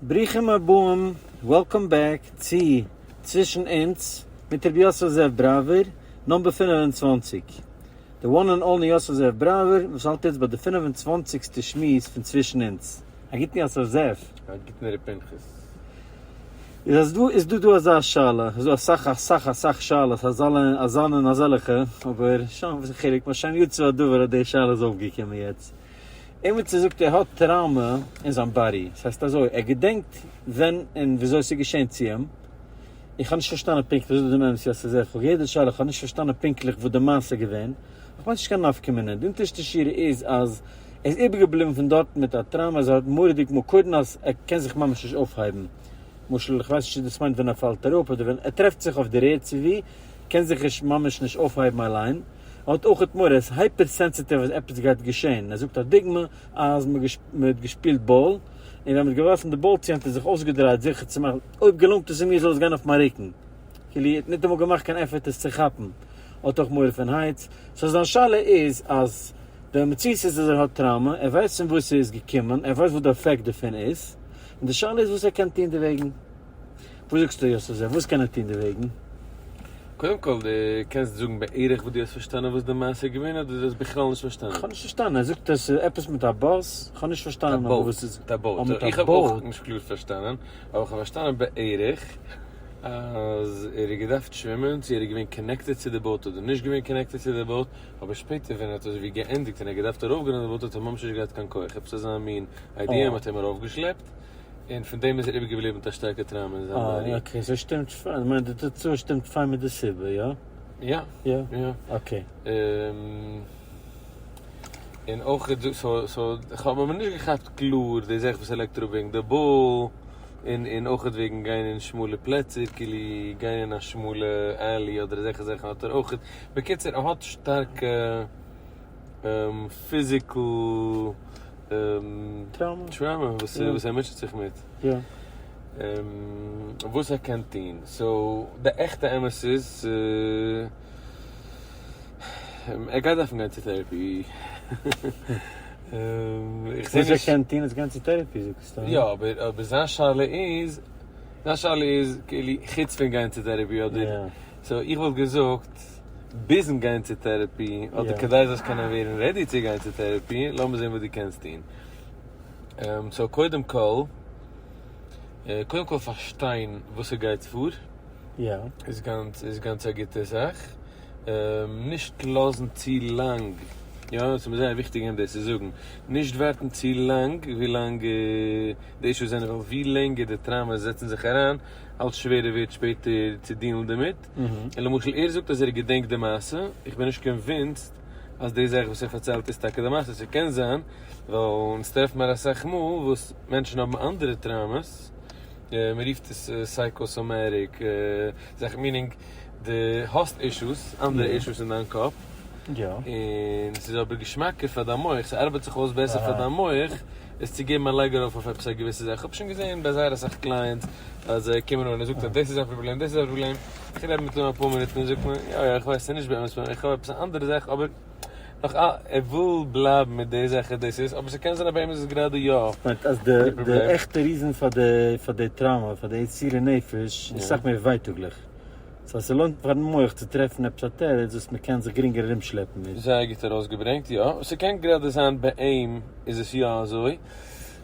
ברוכים הבאים, welcome back צו צווישן אונז מיט רבי יוסף זאב בראווער, number 25. The one and only יוסף זאב בראווער וואס האלט יעצט ביי די פינף און צוואנציגסטע שמועס פון צווישן אונז. א גוטן יוסף זאב. א גוטן ר' פנחס. איז אז דא איז דא דא אזא שאלה, איז דא אסאך אסאך אסאך שאלות אזאלע אזאנע און אזעלעכע, אבער שוין וואס איז חילוק, משם יצא הדבר אז די שאלה איז אויפגעקומען יעצט. עמיצער זאגט ער האט טראומא אין זיין body, ס'הייסט אזוי, ער געדענקט ווען און וויאזוי ס'איז געשען צו אים, איך האב נישט פארשטאנען פונקטליך, זאג דעם אמת יוסף זאב, כ'האב געהערט די שאלה, כ'האב נישט פארשטאנען פונקטליך וואס די מעשה איז געווען, איך מיין ס'נישט קיין נפקא מינה, די אונטערשטע שורה איז אז ער איז איבערגעבליבן פון דארטן מיט א טראומא אז ער האט מורא'דיג מורא קודם אז ער קען זיך ממש נישט אויפהייבן, למשל איך ווייס נישט צו דאס מיינט ווען ער פאלט אראפ אדער ווען ער טרעפט זיך אויף דער ערד צו ווי, קען זיך נישט ממש נישט אויפהייבן אליין. ער האט אויכעט מורא, ער איז hyper sensitive אז עפעס גייט געשען, ער זאגט א דוגמא אז מען האט געשפילט באל, און ווען מען האט געווארפן די באל צו אים האט ער זיך אויסגעדרייט זיכער צו מאכן אויב געלונגט עס אים מיר זאל עס גיין אויף מיין רוקן, כאילו ער האט ניטאמאל געמאכט קיין effort עס צו כאפן, ער האט אויך מורא פון heights, so זיין שאלה איז אז די מציאות איז אז ער האט טראומא, ער ווייסט פון וואס ס'איז געקומען, ער ווייסט וואס די עפעקט דערפון איז, און די שאלה איז וואס ער קען טון דערוועגן. וואס זאגסטו יוסף זאב, וואס קען ער טון דערוועגן? קודם כל די קענסט זאגן בערך וואס די האסט פארשטאנען וואס די מעשה איז געווען אדער די האסט בכלל נישט פארשטאנען? כ'האב נישט פארשטאנען, ער זאגט עס איז עפעס מיט א באס, כ'האב נישט פארשטאנען אבער וואס איז מיט א boat, אה מיט א איך האב אויך boat. נישט קלאר פארשטאנען, אבער כ'האב פארשטאנען בערך אז ער האט געדארפט שווימען, צו ער איז געווען connected צו די boat אדער נישט געווען connected צו די boat, אבער שפעטער ווען ער האט אזויווי געענדיגט און ער האט געדארפט ארויפגיין אויף די boat האט ער ממש נישט געהאט קיין כח, עפעס אזא מין idea, מ'האט אים ארויפגעשלעפט. און פון דעם איז ער איבערגעבליבן מיט א שטארקע טראומא אין זיין body. אה okay, so שטימט פיין, כ'מיין די תוצאה שטימט פיין מיט די סיבה, יא? יא. יא? יא. Okay. און אויך איז דא, so so כ'האב אבער נישט געכאפט קלאר די זאך וואס ער לייגט אראפ וועגן די באל, און און אויך וועגן גיין אין שמאלע פלעצער, כאילו גיין אין א שמאלע alley אדער אזעלכע זאכן האט ער אויך, בקיצור ער האט שטארקע physical טראומא וואס ער מוטשעט זיך מיט. וואס ער קען טון. so די עכטע אמת איז ער גייט דארפן גיין צו therapy. וואס ער קען טון איז גיין צו therapy זאגסטו? יא אבער אבער זיין שאלה איז זיין שאלה איז כאילו חוץ פון גיין צו therapy אדער so איך וואלט געזאגט ביזן גיין צו therapy, אדער כדי זאלסט קענען ווערן ready צו גיין צו therapy, לאמיר זען וואס דו קענסט טון. so קודם כל, קודם כל פארשטיין וואס ס'גייט פאר, איז גאנץ איז גאנץ א גוטע זאך. נישט לאזן צו לאנג, יא, ס'איז מיר זייער וויכטיג אים דאס צו זאגן, נישט ווארטן צו לאנג ווילאנג די אישוס זענען, ווייל ווי לענגער די טראומאס זעצן זיך אריין, אלץ שווערער ווערט שפעטער צו deal ן דערמיט. און למשל ער זאגט אז ער געדענקט די מעשה, איך בין נישט convinced אז די זאך וואס ער פארציילט איז טאקע די מעשה, ס'קען זיין ווייל אונז טרעפט מיר אסאך מאל וואס מענטשן האבן אנדערע טראומאס, מען רופט עס psychosomatic זאכן meaning די האסט אישוס, אנדערע אישוס אין דיין קאפ, און ס'איז אבער געשמאקער פאר דיין מח, ס'ארבעט זיך אויס בעסער פאר דיין מח עס צו געבן א לייג ארויף אויף עפעס א געוויסע זאך, כ'האב שוין געזען ביי זייער אסאך clients אז זיי קומען אן און זאגט אז דאס איז א פראבלעם דאס איז א פראבלעם, איך רעד מיט אים אפאר מינוט און זאגט מיר יא יא איך ווייס ס'איז נישט באמת פראבלעם איך האב עפעס א אנדערע זאך אבער נאך א ער וויל בלייבן מיט די זאך אז דאס איז אבער ס'קען זיין אז ביי אים איז עס גראדע יא מיינט אז די די עכטע reason פאר די פאר די טראומא פאר די יסורי נפש איז סאך מער ווייטאגליך. so ס'לוינט פארן מח צו טרעפן עפעס א תירוץ וואס מ'קען זיך גרינגער ארומשלעפן מיט. זייער גוט ארויסגעברענגט, יא, ס'קען גראדע זיין ביי אים איז עס יא אזוי,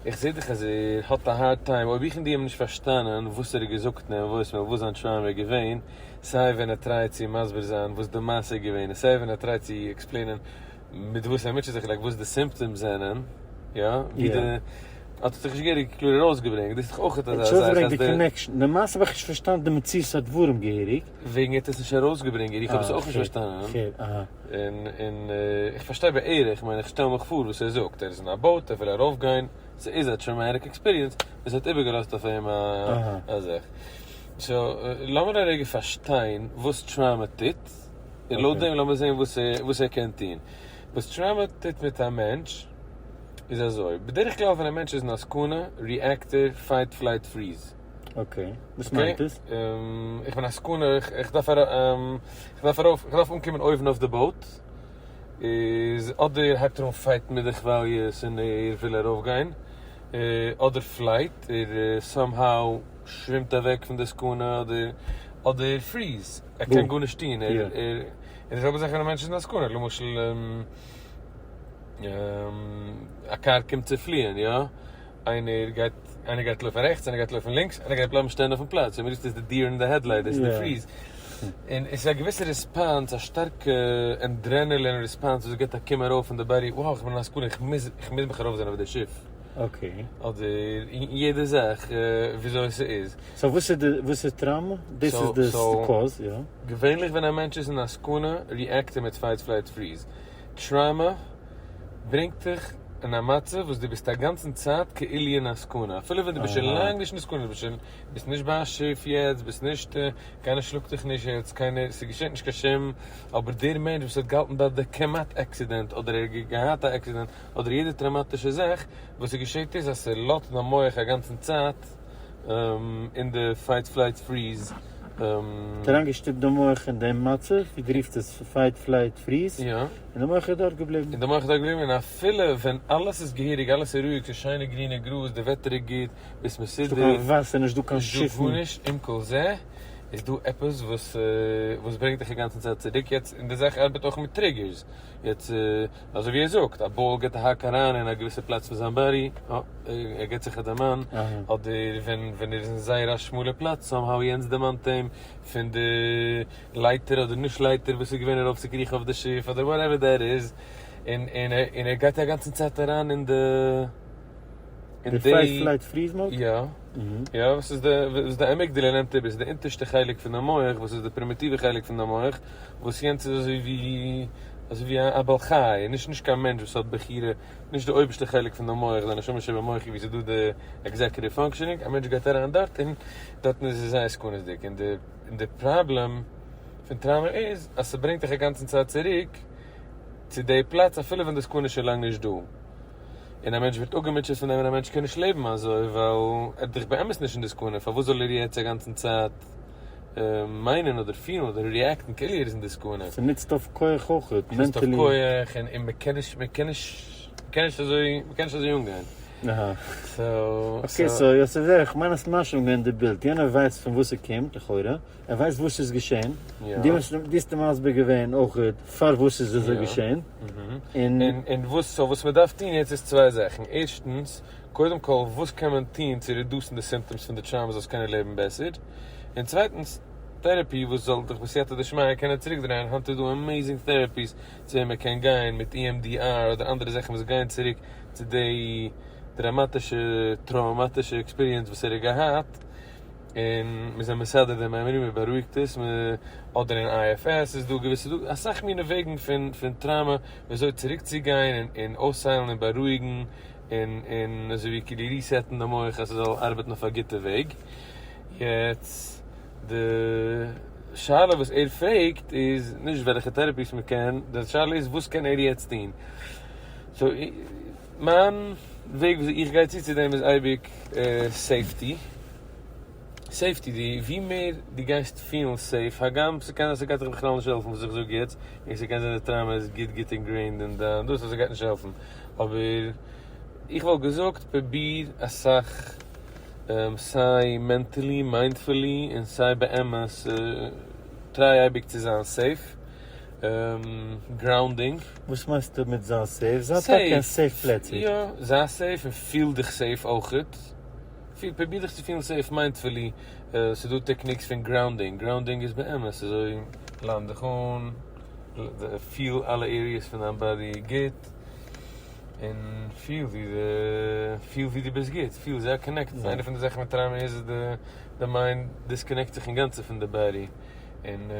איך זעה דאך אז ער האט א hard time, אויב איך און דו האבן נישט פארשטאנען וואס ער האט געזאגט און וואס ווען וואס זיין טראומא איז געווען, סיי ווען ער try ט צו מסביר זיין וואס די מעשה איז געווען און סיי ווען ער try ט צו explain ען מיט וואס ער מוטשעט זיך like וואס די symptoms זענען, יא, ווי די, האט ער זיך נישט געהעריג קלאר ארויסגעברענגט, דאס איז דאך אויך אזא זאך אז די. די connection, למעשה האב איך נישט פארשטאנען די מציאות הדברים געהעריג. וועגן ער האט עס נישט ארויסגעברענגט געהעריג, איך האב עס אויך נישט פארשטאנען. און און איך פארשטיי בערך, איך מיין איך שטעל מיך פאר וואס ער זאגט, ער איז אין א boat, ער וויל ארויפגיין, ס'איז א traumatic experience, און ס'האט איבערגעלאזט אויף אים א זאך. so לאמיר א רגע פארשטיין וואס טראומא טוט. און לויט דעם לאמיר זען וואס ער קען טון. וואס טראומא טוט מיט א מענטש איז אזוי, בדרך כלל ווען א מענטש איז אין א סכנה react ער fight flight freeze. okay, וואס מיינט עס? איך בין א סכנה, איך דארף ארויף, איך דארף אנקומען אויבן אויף די boat, איז אדער הייבט ער אן fight ן מיט די כוואליעס און ער וויל ארויפגיין. אדער flight, ער somehow שווימט אוועק פון די סכנה, אדער אדער freeze, ער קען גארנישט טון, ער ער און די זעלבע זאך ווען א מענטש איז אין א סכנה, למשל א קאר קומט צו פליען, יא, איינער גייט איינער גייט לויפן רעכטס, איינער גייט לויפן לינקס, איינער גייט בלייבן שטיין אויפן פלאץ, און מ'רופט עס די deer in the headlight, דאס איז די freeze, און עס איז א געוויסע response, א שטארקע adrenaline response וואס גיבט א קום ארויף אין די body, wow איך בין אין א סכנה, איך מוז איך מוז מיך ארויפזען אויף די שיף. okay. אדער יעדע זאך וויאזוי ס'איז. so וואס איז די וואס איז טראומא? דאס איז די cause, יא. געווענליך ווען א מענטש איז אין א סכנה react ער מיט fight flight freeze. טראומא ברענגט דיך אין א מצב וואס דו ביסט א גאנצן צייט כאילו אין א סכנה, אפילו ווען דו ביסט שוין לאנג נישט אין די סכנה, דו ביסט שוין, ביסט נישט ביי א שיף יעצט, ביסט נישט, קיינער שלאגט דיך נישט יעצט, קיינער, ס'געשעט נישט קיין שום, אבער דער מענטש וואס האט געהאלטן ביי די כמעט accident, אדער ער האט געהאט א accident, אדער יעדע טראומאטישע זאך, וואס ס'געשעט איז אז ס'לאזט דיין מח א גאנצן צייט אין די fight flight freeze. האט אריינגעשטופט די מח אין דעם מצב, ווי דו רופסט עס fight flight freeze, און די מח איז דארט געבליבן. און די מח איז דארט געבליבן, און אפילו ווען אלעס איז געהעריג, אלעס איז רואיג, ס'איז שיינע גרינע גראז, די וועטער איז גוט, ביסט מסודר, נישטא קיין וואסער, נישטא קיין שיפן. נישטא גארנישט, עם כל זה, איז דא עפעס וואס וואס ברענגט דיך אגאנצן צייט צוריק, יעצט, און די זאך ארבעט אויך מיט triggers, יעצט, אזוי ווי ער זאגט, א ball גיבט א האק אריין אין א געוויסע פלאץ פון זיין body, ער גיבט זיך א דערמאן, אדער ווען ווען ער איז אין זייער א שמאלע פלאץ, somehow יענץ דערמאנט אים פון די לייטער אדער נישט לייטער וואס איז געווען ארויפצוקריכן אויף די שיף, אדער whatever that is, און און און ער גייט א גאנצן צייט אריין אין די אין די fight flight freeze mode? יא. יא, וואס איז די וואס די amygdala נעמט איבער, ס'איז די אונטערשטע חלק פון די מח, וואס איז די פרימיטיווע חלק פון די מח, וואס יענץ איז אזוי ווי אזוי ווי א בעל חי, נישט נישט קיין מענטש וואס האט בחירה, נישט די אויבערשטע חלק פון די מח, די נשמה שבמוחי ווי ס'איז דא די executive functioning, א מענטש גייט אריין דארט און דארטן איז עס זייער סכנות'דיג, און די און די פראבלעם פון טראומא איז אז ס'ברענגט דיך אגאנצן צייט צוריק צו די פלאץ אפילו ווען די סכנה איז שוין לאנג נישט דא. און א מענטש ווערט אפגעמוטשעט פון דעם און א מענטש קען נישט לעבן אזוי ווייל ער איז דאך באמת נישט אין די סכנה, פארוואס זאל ער יעצט א גאנצן צייט מיינען אדער פילן אדער react ן כאילו ער איז אין די סכנה? ס'נוצט אויף כח אויך, ס'נוצט אויף mentally. כח און מ'קען נישט מ'קען נישט מ'קען נישט אזוי מ'קען נישט אזוי אנגיין. אהא. so okay so יוסף זרח, כ'מיין אז משלים געווען די בילד, יענער ווייסט פון וואס ס'קומט לכאורה, ער ווייסט וואס ס'איז געשען, דו האסט אים מסביר געווען אויך פארוואס ס'איז אזוי געשען, און. און וואס, so וואס מ'דארף טון יעצט איז צוויי זאכן, ערשטנס, קודם כל וואס קען מען טון צו reduce ן די symptoms פון די טראומא זאלסט קענען לעבן בעסער, און צווייטנס, therapy וואס זאל דיך בסייעתא דשמיא קענען צוריקדרייען, היינט איז דא amazing therapies צו וועם מ'קען גיין מיט EMDR אדער אנדערע זאכן וואס גייען צוריק צו די דראמאטישע טראומאטישע experience וואס ער האט געהאט. און מיר זענען מסדר די memory, מען בארואיגט עס, מען, אדער אין IFS איז דא געוויסע, דא אסאך מיני וועגן פון פון טראומא ווי אזוי צוריק צו גיין און און אויסהיילן און בארואיגן און און אזוי ווי כאילו reset ן די מח אז ס'זאל ארבעטן אויף א גוטע וועג. יעצט די שאלה וואס ער פרעגט איז נישט וועלכע therapies מען קען, די שאלה איז וואס קען ער יעצט טון. so מיין וועג וויאזוי איך גיי צו צו דעם איז אייביג safety. safety די ווי מער דו גייסט פילן safe, הגם ס'קען זיין ס'גייט דיך בכלל נישט העלפן וואס איך זאג יעצט, און ס'קען זיין די טראומא איז גוט גוט ingrained אין דיין דאס אז ס'גייט נישט העלפן, אבער איך וואלט געזאגט פרוביר אסאך סיי mentally, mindfully, און סיי באמת try אייביג צו זיין safe. grounding. וואס מיינסטו מיט זיין safe? זיי טאקע אין safe פלעצער. יא, זיי safe און פיל דיך safe אויכעט. פרוביר דיך צו פילן safe mindfully. ס'איז דא techniques פון grounding. grounding איז באמת אזוי, לאן דיך אן, פיל אלע areas פון דיין body גוט, און פיל ווי די, פיל ווי דו ביסט גוט, פיל זייער connected. איינע פון די זאכן מיט טראומא איז די mind disconnect זיך אינגאנצן פון די body. און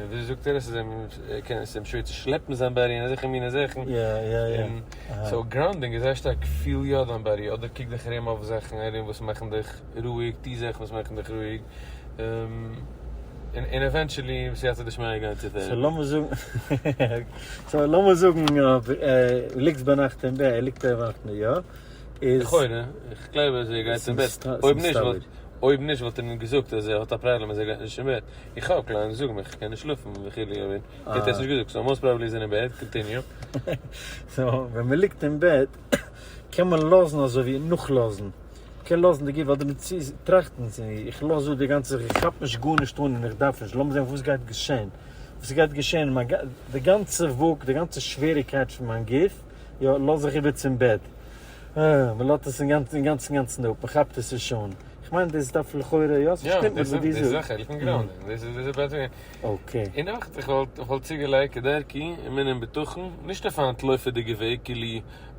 וויאזוי זאגט ער עס איז אים קען עס אים שווער צו שלעפן זיין body און אזעלכע מיני זאכן. יא יא יא. so grounding איז זייער שטארק פיל יא דיין body אדער קוק דיך ארום אויף זאכן ארום וואס מאכן דיך רואיג טו זאכן וואס מאכן דיך רואיג און eventually בסייעתא דשמיא גיין צו therapy. so לאמיר זאגן so לאמיר זאגן ליגסט ביינאכט אין בעט ער ליגט ביינאכט יא איז. לכאורה, איך גלייב אז ער גייט אין בעט אויב נישט וואלט. אויב נישט וואלט ער מיר געזאגט אז ער האט א פראבלעם אז ער גייט נישט אין בעט, איך האב clients זאגן מיך איך קען נישט שלאפן וכו' אבער ער האט עס נישט געזאגט so most probably איז ער אין בעט, continue. so ווען מען ליגט אין בעט קען מען לאזן אזוי ווי נאכלאזן, מ'קען לאזן די גוף ווייל די מציאות טראכטן צו איך לאז אפ די גאנצע זאך איך כאפ נישט גארנישט אן און איך דארף נישט, לאמיר זען וואס גייט געשען, וואס גייט געשען, מיין די גאנצע וואג די גאנצע שוועריקייט פון מיין גוף יא לאז איך איבער צום בעט, אה מ'לאזט עס אינגאנצן אינגאנצן אינגאנצן אפ, מ'כאפט עס נישט אן, איך מיין דאס דארף לכאורה יא ס'שטימט מיט וואס דו זאגסט. יא דאס איז א חלק פון grounding, דאס איז א. okay. און נאך, איך וואלט איך וואלט צוגעלייגט כדרכי, אמונה און בטחון, נישט אויף א אנטלויפעדיגע וועג, כאילו,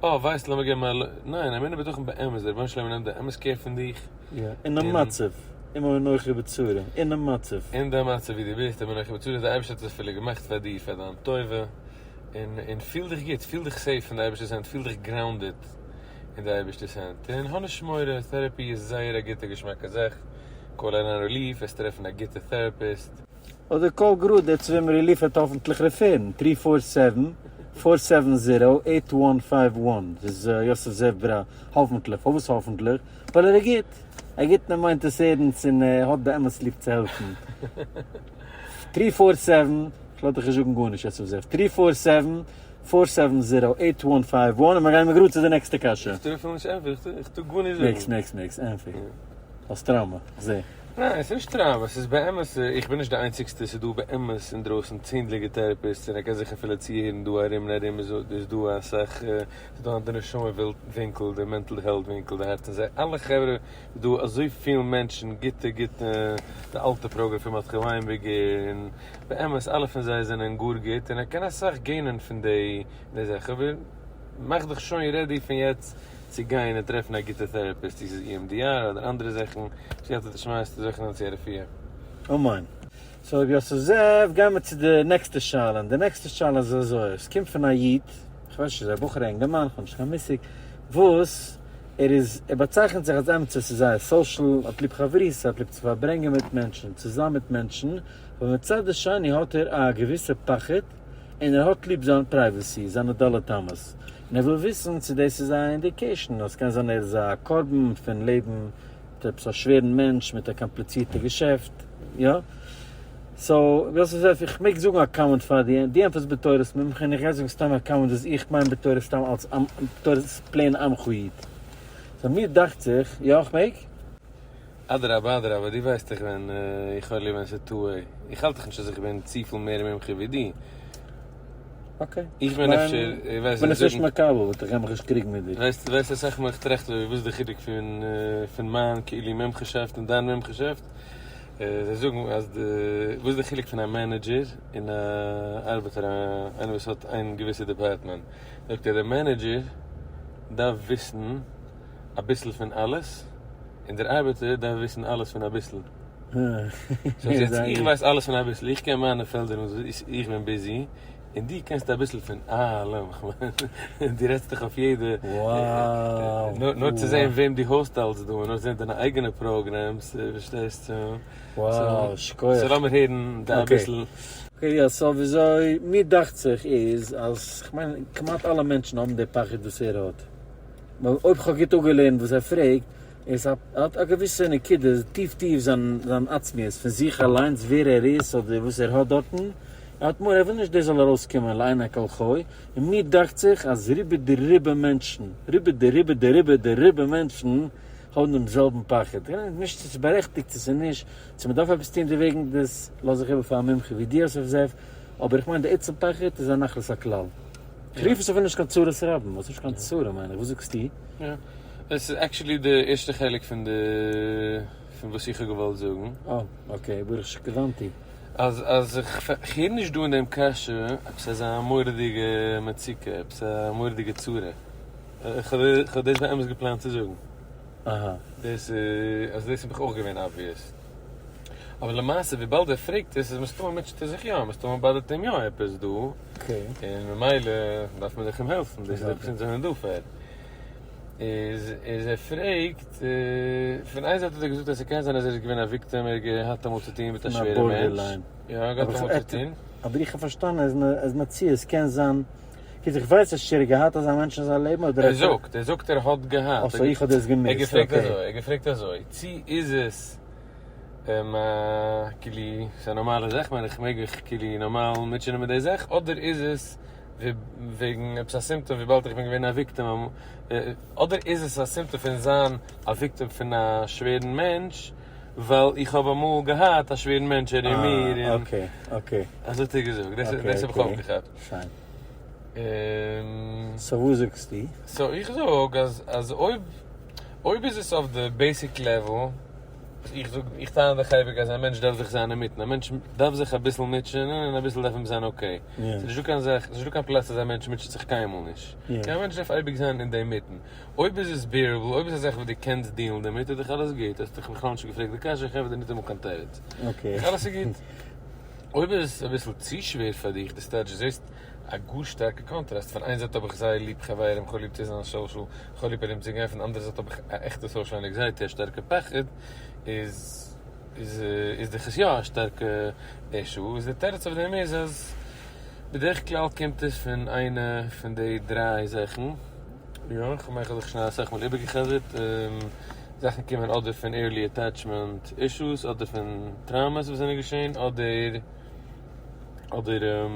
אה, ווייסט, לאמיר געבן א ל, ניין, אמונה בטחון באמת, דער רבונו של עולם נעמט די אמת care פון דיך. יא, אינעם מצב, עמו אנכי בצרה, אינעם מצב. אין די מצב ווי דו ביסט, עמו אנכי בצרה, דער אייבערשטער האט עס אפילו געמאכט פאר דיר, פאר דיין טובה, און און פיל דיך גוט, פיל דיך safe אין די אייבערשטער'ס הענט, פיל דיך grounded אין די אייבערשטער'ס הענט, און האב נישט מורא, therapy איז זייער א גוטע געשמאקע זאך. call אריין Relief, וועסט טרעפן א גוטע therapist. אדער call גראד דער צו וועם Relief וועט האפענטליך refer ן, three four seven, four seven zero, eight one five one, דאס איז יוסף זאב ברא, האפענטליך, פארוואס האפענטליך? ווייל ער איז גוט, ער איז גוט און ער מיינט עס ערנסט און ער האט באמת ליב צו העלפן, three four seven, איך לאז דיך נישט זאגן גארנישט יוסף זאב, three four seven, four seven zero, eight one five one, און מיר גייען מיר גראד צו די נעקסטע קשיא. איך טאר אפילו נישט ענטפערן, איך טאר גארנישט זאגן. מעגסט מעגסט מעגסט, ענטפער. האסט טראומא, איך זע. ניין, עס איז נישט טראומא, עס איז באמת, איך בין נישט די איינציגסטע, ס'איז דא באמת אינדרויסן צענדליגע therapists און ער קען זיך אפילו צוהערן דא ארום און ארום איז איז דא אסאך, ס'איז דא די נשמה ווינקל, די mental health ווינקל, די הארץ און זיי אלע חברה, איז דא אזויפיל מענטשן גוטע גוטע, די אלטע פראגראם פון מרדכי וויינבערגער, און באמת אלע פון זיי זענען גאר גוט און ער קען אסאך gain ען פון די זאך, אבער מאך דיך שוין ready פון יעצט. צו גיין און טרעפן א גוטע therapist, צו ס'איז EMDR אדער אנדערע זאכן, סייעתא דשמיא איז צו זוכן אן צו א רפואה. אמן. so רבי יוסף זאב, גייען מיר צו די נעקסטע שאלה, און די נעקסטע שאלה איז אזוי, עס קומט פון א איד, איך ווייס נישט איז ער א בחור א אינגערמאן, איך האב נישט קיין מושג, וואס ער איז, ער באצייכנט זיך אלס עמיצער וואס איז זייער social, האט ליב חברותא, האט ליב צו פארברענגען מיט מענטשן, צוזאם מיט מענטשן, אבער מצד השני האט ער א געוויסע פחד, און ער האט ליב זיין privacy, זיינע ד' אמות. און ער וויל וויסן צו דאס איז א indication אז ס'קען זיין ער איז א קרבן פון לעבן מיט עפעס א שווערן מענטש מיט א קאמפליצירטע געשעפט, יא? so יוסף זאב איך מעג זאגן א comment פאר דו, דו ענטפערסט בתורת מומחה און איך גיי זאגן סתם א comment וואס איך מיין בתורת סתם אלס בתורת plain עמך איד. so מיר דאכט זיך, יא איך מעג? אדרבה אדרבה, דו ווייסט איך בין איך האב ליב ווען ס'איז טו וועי, איך האלט דאך נישט אז איך בין צופיל מער מומחה ווי דו. okay. איך בין אפשר, איך ווייס בין עס נישט מקבל, וואלט איך מיך נישט קריגן מיט דיר. ווייסט ווייסט אסאך מאל איך טראכט וואס איז די חילוק פון פון מיין כאילו מומחה'שאפט און דיין מומחה'שאפט, זיי זאגן אז די וואס איז די חילוק פון א manager און א ארבעטער איינער וואס האט איין געוויסע department, זאגט ער די manager דארף וויסן אביסל פון אלעס, און דער ארבעטער דארף וויסן אלעס פון אביסל. so יעצט איך ווייס אלעס פון אביסל, איך קען מיינע פעלדער און איך בין busy, און דו קענסט אביסל פון אלעם, כ'מיין דו רעדסט דאך אויף יעדע, נאר צו זען וועם דו host אלס דא, און נאר צו זען דיינע אייגענע programs, פארשטייסט? so לאמיר הערן די אביסל. okay יא, so וויאזוי מיר דאכט זיך איז אז כ'מיין כמעט אלע מענטשן האבן די פחד וואס ער האט, ווייל אויב כ'האב גוט אפגעלערנט וואס ער פרעגט, איז האט א געוויסע נקודה טיף טיף זיין זיין עצמיות פון זיך אליינס ווער ער איז אדער וואס ער האט דארטן, ער האט מורא ער וויל נישט דאס זאל ארויסקומען לעיני כל חי, און מיר דאכט זיך אז רובא דרובא מענטשן, רובא דרובא דרובא דרובא מענטשן האבן דעם זעלבן פחד, נישט צו ס'איז בארעכטיגט צו ס'איז נישט, צו מ'דארף עפעס טון דערוועגן דאס לאז איך איבער פאר א מומחה ווי דו יוסף זאב, אבער איך מיין די עצם פחד איז א נחלת הכלל. איך רוף עס אפילו נישט קיין צרת רבים, עס איז נישט קיין צרה מיין איך, וואס זאגסטו? יא. עס איז actually די ערשטע חלק פון די פון וואס איך האב געוואלט זאגן. אה, okay, ברוך שכיוונתי. אז אז איך הער נישט דא אין דעם קשיא עפעס אזא מורא'דיגע מצוקה, עפעס א מורא'דיגע צרה. איך האב דאס באמת געפלאנט צו זאגן. אהא. דאס אז דאס איז מיך אויך געווען obvious. אבער למעשה וויבאלד ער פרעגט עס איז מסתמא מוטשעט ער זיך יא, מסתמא באדערט אים יא עפעס דא. okay. און ממילא דארף מען זיך אים העלפן, דאס איז וואס אונז זענען דא פאר. איז איז ער פרעגט, פון איין זייט האט ער געזאגט אז ס'קען זיין אז ער איז געווען א victim, ער האט געהאט אמאל צוטון מיט א שווערע מענטש. יא, ער האט געהאט אמאל צוטון. אבער איך האב פארשטאנען אז אז מציאות קען זיין, קיצור איך ווייס נישט צו ער האט געהאט אזא מענטש אין זיין לעבן אדער ער זאגט, ער זאגט ער האט געהאט. אה so איך האב דאס געמיסט, okay. ער געפרעגט אזוי, ער געפרעגט אזוי, צו איז עס א כאילו ס'איז א נארמאלע זאך, מיין איך מעג מיך כאילו נארמאל מוטשענען מיט די זאך, אדער איז עס. וועגן עפעס א סימפטאם וויבאלד איך בין געווען א וויקטעם אמאל, אדער איז עס א סימפטאם פון זיין א וויקטעם פון א שווערן מענטש ווייל איך האב אמאל געהאט א שווערן מענטש ארום מיר און אזוי האט ער געזאגט, דאס האב איך אויפגעכאפט. שיין. סאו וואס זאגסטו? סאו איך זאג אז אז אויב אויב איז עס אויף די basic level, איך זאג איך טענה דאך אייביג אז א מענטש דארף זיך זיין אינמיטן, א מענטש דארף זיך אביסל מוטשענען און אביסל דארף אים זיין okay, ס'איז נישטא קיין זאך, ס'איז נישטא קיין פלאץ אז א מענטש מוטשעט זיך קיינמאל נישט, א מענטש דארף אייביג זיין אין די מיטן, אויב איז עס bearable, אויב איז א זאך וואס דו קענסט deal ן דערמיט איז דאך אלעס גוט, האסט דאך בכלל נישט געפרעגט די קשיא, איך ענטפער דיר ניטאמאל קיין תירוץ, אלעס איז גוט. אויב איז עס אביסל צו שווער פאר דיך, דאס טייטש דו זעסט א גאר שטארקע קאנטראסט, פון איין זייט האב איך זייער ליב חברים, כ'האב ליב צו זיין social, כ'האב ליב ארום צו גיין, פון די אנדערע זייט האב איך א עכטע social anxiety, א שטארקע פחד, איז איז איז דאך עס יא א שטארקע issue, איז די תירוץ אויף דעם איז אז בדרך כלל קומט עס פון איינע פון די דריי זאכן, יא, כ'מיין כ'האב זיך שוין אסאך מאל איבערגע'חזר'ט. זאכן קומען אדער פון early attachment issues אדער פון traumas וואס זענען געשען אדער אדער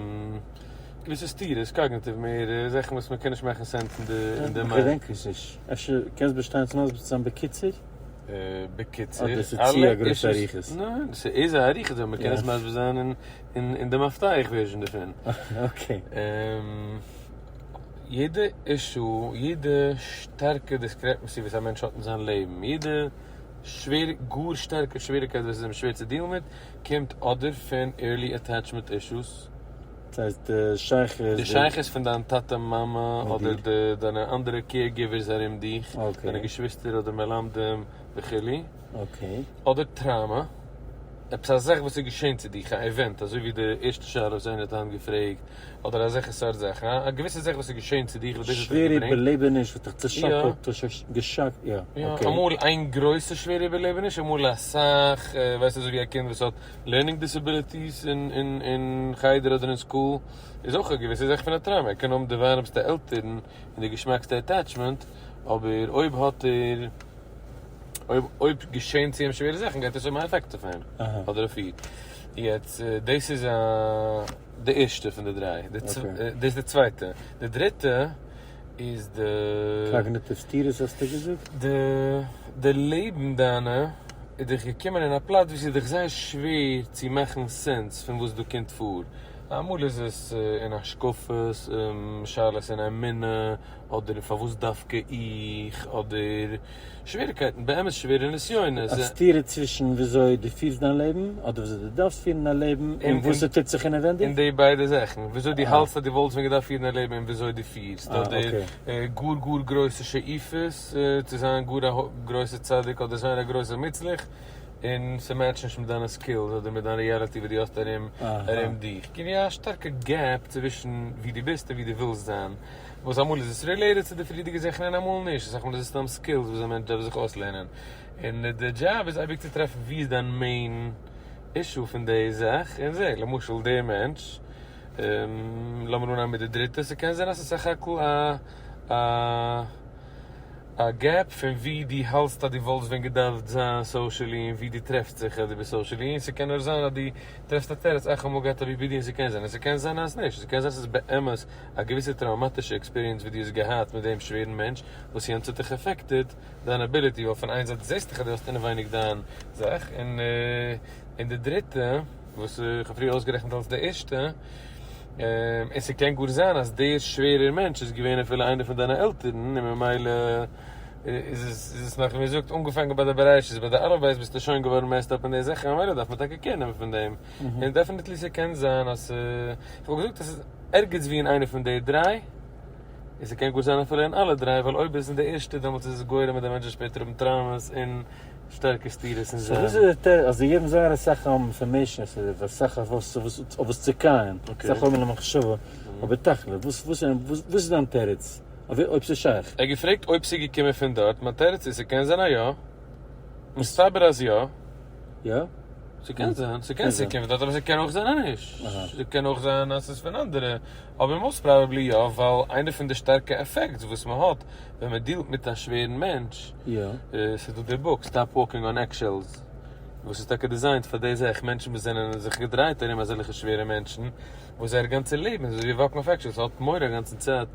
געוויסע סתירות, cognitive מער זאכן וואס מען קען נישט מאכן sense אין די אין די mind. כ'געדענק עס נישט. אפשר קענסט באשטיין צו מסביר צו זיין בקיצור? בקיצור, אדער ס'איז צו א גרויסע אריכות? ניין, ס'איז א אריכות אבער מ'קען עס מסביר זיין אין אין די מפתח version דערפון. okay. יעדע issue, יעדע שטארקע discrepancy וואס א מענטש האט אין זיין לעבן, יעדע שווער, גאר שטארקע שוועריקייט וואס איז אים שווער צו deal ן מיט, קומט אדער פון early attachment issues, דאס הייסט די שייכות, די שייכות פון דיין טאטע מאמע אדער די דיינע אנדערע caregivers ארום דיך, דיינע געשוויסטער אדער מלמדים וכו', אדער trauma. עפעס א זאך וואס איז געשען צו דיך, א event, אזוי ווי די ערשטע שאלה וואס איינער האט היינט געפרעגט, אדער אזעלכע סארט זאכן, א געוויסע זאך וואס איז געשען צו דיך וואס דאס האט דיך שווערע געברענגט. איבערלעבעניש וואס האט דיך צעשאקלט, געשאקט, יא, okay. אמאל איין גרויסע שווערע איבערלעבעניש, אמאל אסאך, ווייסט אזוי ווי א קינד וואס האט learning disabilities אין חדר אדער אין school, איז אויך א געוויסע זאך פון א trauma, ער קען האבן די ווארעמסטע עלטערן און די געשמאקסטע attachment, אבער אויב האט ער. אויב אויב געשען צו אים שווערע זאכן גייט עס האבן א effect אויף אים אדער אויף איר. יעצט דאס איז די ערשטע פון די דריי, דאס איז די צווייטע. די דריטע איז די. cognitive סתירות האסטו געזאגט? די די לעבן דיינע איז דיך געקומען אין א פלאץ ווי ס'איז דיך זייער שווער צו מאכן sense פון וואס דא קומט פאר. אמאל איז עס אין השקפות, שאלות אין אמונה, אדער פארוואס דווקא איך, אדער שוועריקייטן, באמת שווערע נסיונות. א סתירה צווישן וויאזוי דו פירסט דיין לעבן, אדער וויאזוי דו דארפסט פירן דיין לעבן, און וואס ס'טוט זיך אינעווענדיג? און די ביידע זאכן, וויאזוי דו האלטסט אז דו וואלסט ווען געדארפט פירן דיין לעבן און וויאזוי דו פירסט, אדער גאר גאר גרויסע שאיפות צו זיין גאר א גרויסע צדיק אדער זיין א גרויסע מוצלח, און ס' match ט נישט מיט דיינע skills אדער מיט דיין reality וואס דו האסט ארום ארום דיך. כאילו א שטארקע gap צווישן ווי דו ביסט און ווי דו ווילסט זיין. וואס אמאל איז עס related צו די פריערדיגע זאכן און אמאל נישט, אסאך מאל איז עס סתם skills וואס א מענטש דארף זיך אויסלערנען. און די דזשאב איז אייביג צו טרעפן ווי איז דיין main issue פון די זאך, און זע, למשל דער מענטש, לאמיר אנהייבן מיט די דריטע, ס'קען זיין אז ס'איז סך הכל א א א gap פון ווי דו האלטסט אז דו וואלסט ווען געדארפט זיין socially און ווי דו טרעפסט זיך אז דו ביסט socially, און ס'קען נאר זיין אז דו טרעפסט א תירוץ, איך האב אמאל געהאט א BPD און ס'קען זיין, און ס'קען זיין אז נישט, ס'קען זיין ס'איז באמת א געוויסע טראומאטישע experience וואס דו האסט געהאט מיט דעם שווערן מענטש וואס יענץ האט דיך affected דיין ability ווייל פון איין זייט זעסט דיך אז דו האסט אינעווייניג דיין זאך און און די דריטע וואס איך האב פריער אויסגערעכנט אלס די ערשטע און ס'קען גאר זיין אז דער שווערער מענטש איז געווען אפילו איינער פון דיינע עלטערן און ממילא איז עס איז עס נאך ווי מ'זאגט אנגעפאנגען ביי די בראשית ביי די אלף בית ביסטו שוין געווארן messed up אין די זאכן ממילא דארף מען טאקע care נעמען פון דעם און definitely ס'קען זיין אז כ'וואלט געזאגט אז ס'איז ערגעץ ווי אין איינע פון די דריי, און ס'קען גאר זיין אפילו אין אלע דריי, ווייל אויב איז אין די ערשטע דעמאלטס איז עס גורם אז די מענטש זאל שפעטער האבן traumas און שטארקע סתירות אין זיין. סאו וואס איז די תירוץ? אז זיי געבן זייער אסאך information, ס'איז אסאך אויף וואס אויף וואס צו קייען, אסאך חומר למחשבה, אבער תכלית, וואס וואס וואס איז דיין תירוץ? אויב ס'איז שייך. ער האט געפרעגט אויב ס'איז געקומען פון דארט, מיין תירוץ איז ס'קען זיין אז יא, מסתבר אז יא. יא? ס'קען זיין, ס'קען ס'קומט פון דארט אבער ס'קען אויך זיין אז נישט, ס'קען אויך זיין אז ס'איז פון אנדערע, אבער most probably יא, ווייל איינע פון די שטארקע effects וואס מ'האט ווען מ'דילט מיט א שווערן מענטש, ס'איז דא די book Stop Walking on Eggshells. וואס איז טאקע designed פאר די זאך, מענטשן וואס זענען זיך געדרייט ארום אזעלכע שווערע מענטשן, וואס זייער גאנצע לעבן איז אזוי ווי walk ן אויף eggshells, האט מורא א גאנצן צייט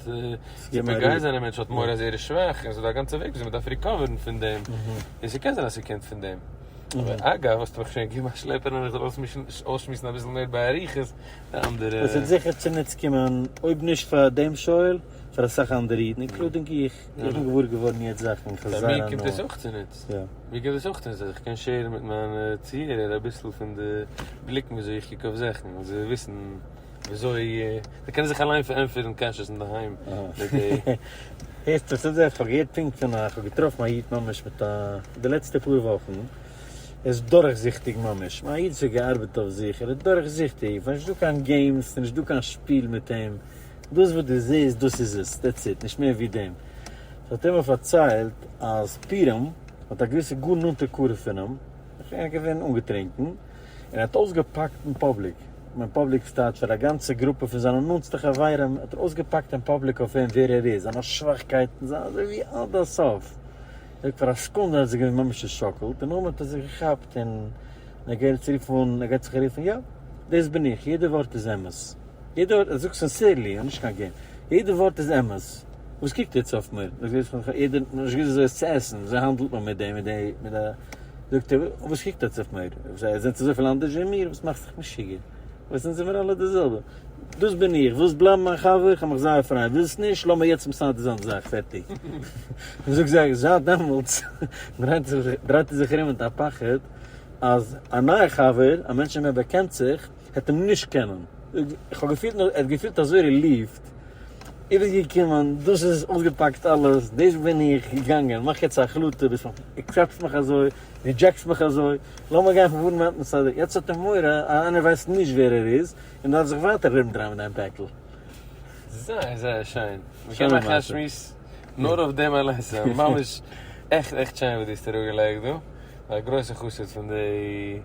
צו פוגע זיין א מענטש, האט מורא אז ער איז שוואך, און ס'איז דא א גאנצע וועג וויאזוי מ'דארף recover ן פון דעם, און ס'קען זיין אז ס'קומט פון דעם. אבער אגב האסטו מיך שוין געגעבן א שלעפער און איך זאל אויסשמועסן אביסל מער באריכות די אנדערע. עס וועט זיכער צוניץ קומען, אויב נישט פאר דעם שואל, פאר אסאך אנדערע אידן, including איך, איך בין געוואר געווארן יעצט זאכן, איך האב פאר זייער מיר הנאה. קומט עס אויך צוניץ. יא. מיר קומט עס אויך צוניץ אז איך קען share ן מיט מיינע צוהערער אביסל פון די בליקן וויאזוי איך קוק אויף זאכן, און זיי וויסן וויאזוי, זיי קענען זיך אליין פארענטפערן קשיות אינדערהיים מיט די. הערסט וואס איך זאג? כ'האב געהערט פונקט פון א, כ'האב געטראפן א איד ממש מיט א, די לעצטע פאר וואכן, ער איז דורכזיכטיג ממש, א איד וואס האט געארבעט אויף זיך, ער איז דורכזיכטיג, ס'איז נישטא קיין games, ס'איז נישטא קיין שפיל מיט אים, דאס וואס דו זעסט דאס איז עס, that's it, נישט מער ווי דעם. ס'האט ער מיר פארציילט אז פורים האט א געוויסע גאר נאנטע קרוב פון אים, ער איז געווען אנגעטרינקן, און ער האט אויסגעפאקט אין public, כ'מיין public ס'טייטש פאר א גאנצע גרופע פון זיינע נאנטסטע חברים האט ער אויסגעפאקט אין public אויף אים ווער ער איז, זיינע שוואכקייטן, זיין אזוי ווי עד הסוף. ער זאגט פאר א סעקונדע האט ער זיך געווען ממש צעשאקלט, און נאכדעם האט ער זיך געכאפט און ער גייט צו רופן, ער גייט זיך רופן, יא, דאס בין איך, יעדע ווארט איז אמת. יעדע ווארט, ער זאגט sincerely, נישט קיין game, יעדע ווארט איז אמת. וואס קוקט עטס אויף מיר? יעדער האט נישט געוואוסט וויאזוי עס צו עסן, וויאזוי האנדלט מען מיט דעם, מיט די, מיט די, זאגט ער, וואס קוקט עטס אויף מיר? איר זענט אזויפיל אנדערש ווי מיר? וואס מאכסט זיך משוגע? וואס אונז זעמיר אלע די זעלבע. דאס בין איך, ווילסט בלייבן מיין חבר? איך האב מיך זייער פריי, ווילסט נישט? לאמיר יעצט מסדר זיין די זאך, פערטיג. זאגט זיי, זייט דעמאלטס דרייט ער זיך ארום מיט א פחד אז א נייע חבר, א מענטש וועם ער באקענט זיך, העט אים נישט קענען. איך האב געפילט, ער האט געפילט אזוי relieved, איבערגעקומען, דאס איז אויסגעפאקט אלעס, דאס בין איך, געגאנגען, מאך יעצט א החלטה, ביסט מיך, accept סט מיך אזוי, reject סט מיך אזוי, לאמיר גיין פון פארנט מסדר, יעצט האט ער מורא אז איינער ווייסט נישט ווער ער איז, און דארף זיך ווייטער ארומדרייען מיט דיין פעקל. זייער זייער שיין. מ'קען מאכן א שמועס נאר אויף דעם אליינס, ממש עכט עכט שיין וואס דו האסט אראפגעלייגט דא, א גרויסע חסיד פון די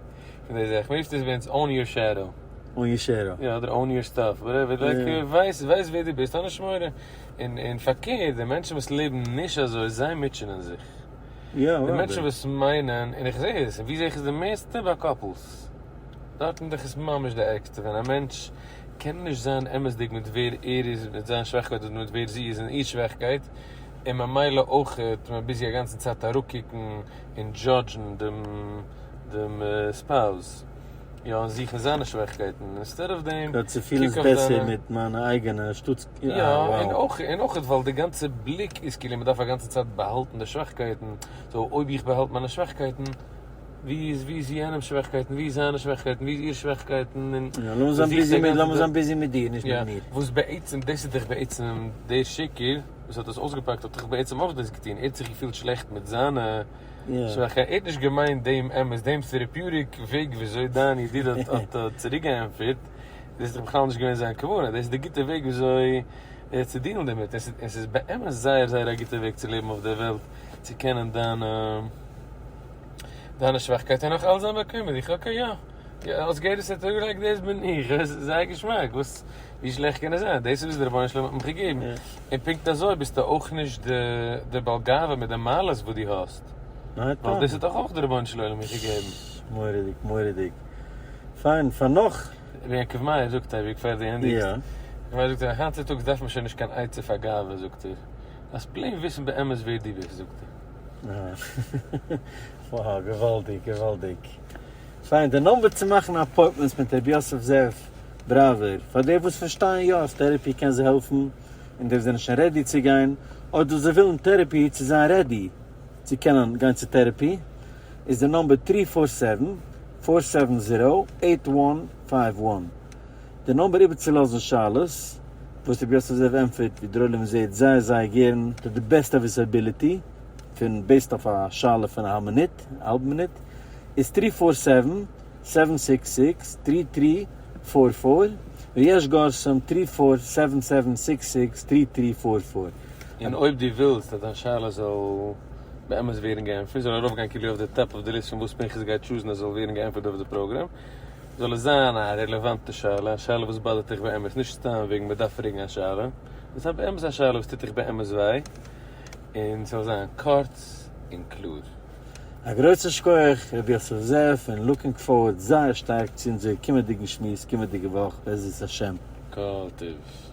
פון די זאך, מ'רופט עס ביי אונז own your shadow. own your shadow. יא, אדער own your stuff, whatever, like ווייס ווייס ווער דו ביסט, האב נישט מורא. און און פארקערט, די מענטשן וואס לעבן נישט אזוי, זיי מוטשענען זיך. יא, די מענטשן וואס מיינען, און איך זע עס, און ווי זע איך עס די מערסטע? ביי couples. דארטן דאך איז ממש די ערגסטע, ווען א מענטש קען נישט זיין אמת'דיג מיט ווער ער איז מיט זיין שוואכקייט אדער מיט ווער זי איז אין איר שוואכקייט, און ממילא אויך איז מען busy א גאנצן צייט אראפקוקן און judge ן דעם דעם spouse, יא, און זוכן זיינע שוואכקייטן, instead of דעם, יא, צו פילן קוק זיך אויף בעסער דיינע. מיט מיינע אייגענע אנשטאטס, יא, אה, און wow. אויך און אויך ווייל די גאנצע בליק איז כאילו מען דארף א גאנצע צייט באהאלטן די שוואכקייטן, so אויב איך באהאלט מיינע שוואכקייטן, ווי איז ווי איז יענעמ'ס שוואכקייטן, ווי איז זיינע שוואכקייטן, ווי איז איר שוואכקייטן, און יא, לאמיר זיין מ'זוכט busy א מיט, גאנצע לאמיר צייט. זיין busy מיט דיר, נישט יא, מיט מיר. וואס בעצם, דאס איז דאך בעצם דער שיכור וואס האט עס אויסגעפאקט האט דאך בעצם אויך דאס געטון, ער האט זיך געפילט שלעכט מיט זיינע שוואכקייטן, ער האט נישט געמיינט דעם אמת, דעם therapeutic וועג וויאזוי דיין ידיד האט האט צוריקגעענטפערט, דאס איז דאך בכלל נישט געווען זיין כוונה, דאס איז די גוטע וועג וויאזוי צו deal ן דערמיט, און ס'איז באמת זייער זייער א גוטע וועג צו לעבן אויף דער וועלט, צו קענען דיינע דיינע שוואכקייט און נאך אלץ זיין באקוועם מיט דיך, okay יא, יא, האסט געהערט וואס ער האט אראפגעלייגט, דאס בין איך, עס איז זייער געשמאק, וואס, ווי שלעכט קען עס זיין, דאס איז וואס דער רבונו של עולם האט מיך געגעבן, און פונקט אזוי ביסטו אויך נישט די די בעל גאווה מיט די מעלות וואס דו האסט, ווייל דאס האט דאך אויך דער רבונו של עולם מיך געגעבן. מורא'דיג, מורא'דיג. פיין, פאר נאך. ר' יעקב מאיר זאגט אייביג פאר דו ענדיגסט, יעקב מאיר זאגט היינט צוטאגס דארף מען שוין נישט קיין עצה פאר גאווה זאגט ער, דארפסט plain וויסן באמת ווער דו ביסט זאגט ער. וואו, געוואלדיג, געוואלדיג. פיין, די number צו מאכן appointments מיט רבי יוסף זאב בראווער, פאר די וואס פארשטייען יא אז therapy קען זיי העלפן, און די וואס זענען שוין ready צו גיין, אדער זיי ווילן therapy צו זיין ready צו קענען גיין צו therapy, איז די number three four seven, four seven zero, eight one five one. די number איבערצולאזן שאלות, וואס רבי יוסף זאב ענטפערט ווי דער עולם זעט זייער זייער גערן, to the best of his ability, פון based אויף א שאלה פון א מינוט, א האלב מינוט, איז three four seven, seven six six, three three four four, ויש גורסים three four seven seven six six three three four four. און אויב דו ווילסט אז דיין שאלה זאל באמת ווערן געענטפערט, זאל ארויפגיין כאילו אויף די top of the list פון וואס פנחס גייט choose ן אז זאל ווערן געענטפערט אויף די פראגראם, זאל עס זיין א רעלעוואנטע שאלה, א שאלה וואס bother ט דיך באמת, נישט סתם וועגן מען דארף פרעגן א שאלה, עס זאל זיין באמת א שאלה וואס טוט דיך באמת וויי, און ס'זאל זיין קורץ און קלאר. א גרויסן שכוח ר' יוסף זאב און לוקינג פארווארד זייער שטארק צו אונזער קומענדיגן שמועס קומענדיגע וואך בעזרת השם. כל טוב.